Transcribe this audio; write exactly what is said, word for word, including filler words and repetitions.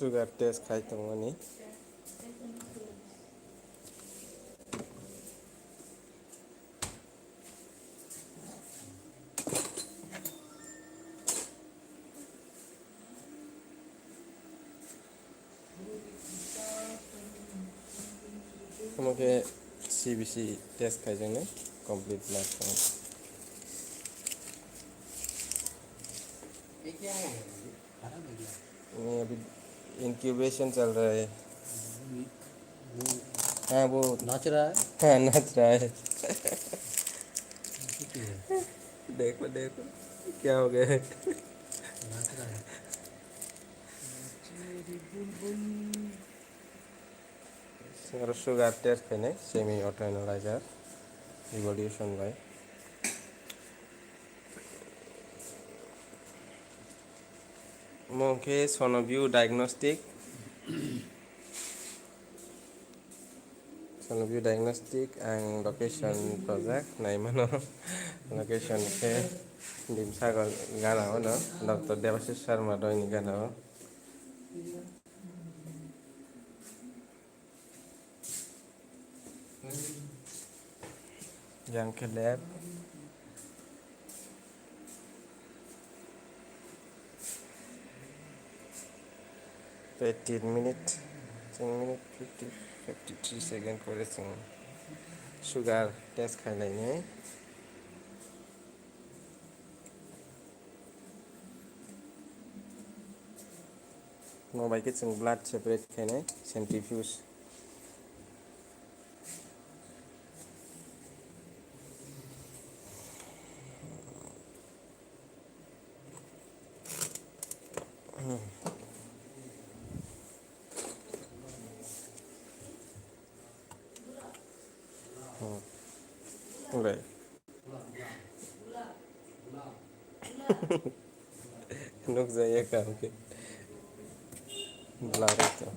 Sugar test khai tongmani. Omo khe C B C test khaijaknai complete blood count. ये अभी incubation चल रहा है। हाँ, वो नाच रहा है। हाँ, नाच रहा है। देखो, देखो, क्या हो गया है? नाच रहा है। Sugar test khainai semi auto analyzer evolution bai. Omo khe Sonoview Diagnostic. Sonoview Diagnostic ang location project naimano. Location khe Dimsagar gana o no, Doctor Debashish Sharma roi ni gana o. Yang khe lab. Eighteen minute, chwng minute fifty, fifty three second pore chwng sugar test khainai. Mo bai khe chwng blood separate khainai centrifuge. Bai. Nuk jaya kam ke. Blur itu.